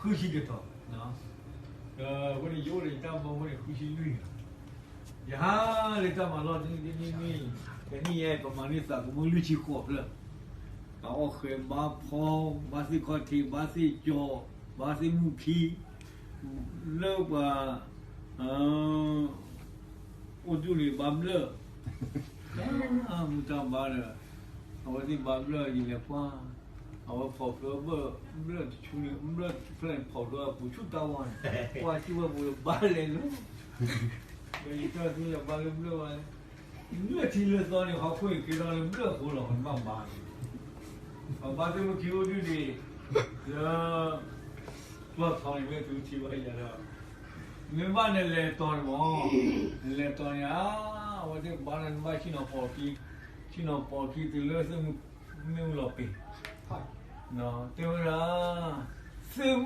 ဃုဆံတတီၤ, ဒီးအဃိန့ၣ် ယအိၣ်ဒီးယတၢ်မၢဖိန့ၣ် ဃုဆံလွံၢ်လီၤ. ယဟးလၢတၢ်မၤလီၢ်တနံၣ်တနံၣ်, တနံၣ်အံၤ ပမၤန့ၢ်သးသမူလွံၢ်ဆံဃိးဖျၢၣ်, အီၣ်ဃဲၤဘါဖီ, ဘါသ့ၣ်ခီၣ်ထံး, ဘါသ့ၣ်ကၠီၤ, ဘါသ့ၣ်မုၢ်ခံ, လၢပှၤ အိၣ်ဒူၣ်န့ၣ်ဘါဘျၢၣ်, မူတၢ်ဘါဒီး အဝဲသ့ၣ်ဘါဘျၢၣ်ယလဲၤကွၢ်, အဝဲဖီၣ်ဖျိဘၢၣ်, ဘျၢၣ်တဆူန့ၣ် ဘျၢၣ်တဖျၢၣ်န့ၣ် ဖီၣ်ဖျိအပူၤဆူတၢ်ဝါန့ၣ်, ကွၢ်စူၣ်ဝဲပူၤလၢဘါလဲၤလၢ ဒီးယတၢ်သ့လၢဘါလၢဘျၢၣ်ဝဲလဲၣ်, လၢထံလၢသီန့ၣ် ဟီၣ်ခိၣ်အံၤကဲထီၣ်လၢဘျၢၣ်အဃိလီၤ ပဘၣ်ဘါန့ၣ်, ပဘါသ့ၣ်မုၢ်ခံအိၣ်ဒူၣ်န့ၣ်, လၢ ကျီၢ်ထီန့ၣ် မ့ၢ်သုထံၣ်ဘၣ်ယၤဒီး, မ့ၢ်ဘၣ်နလဲၤတီၤန့ၣ်မး, နလဲၤတီၤန့ၣ်ဧါ, အဝဲသ့ၣ်ဘါဒီးနဘၣ်ဆ့ၣ်နီၤပိာ်ခံ, ဆ့ၣ်နီၤပိာ်ခံတုၤလၢသ့ၣ်မုၢ်မ့ၣ်အူလီၤပ့ၤ, တဲဝဲဒၣ်, သ့ၣ်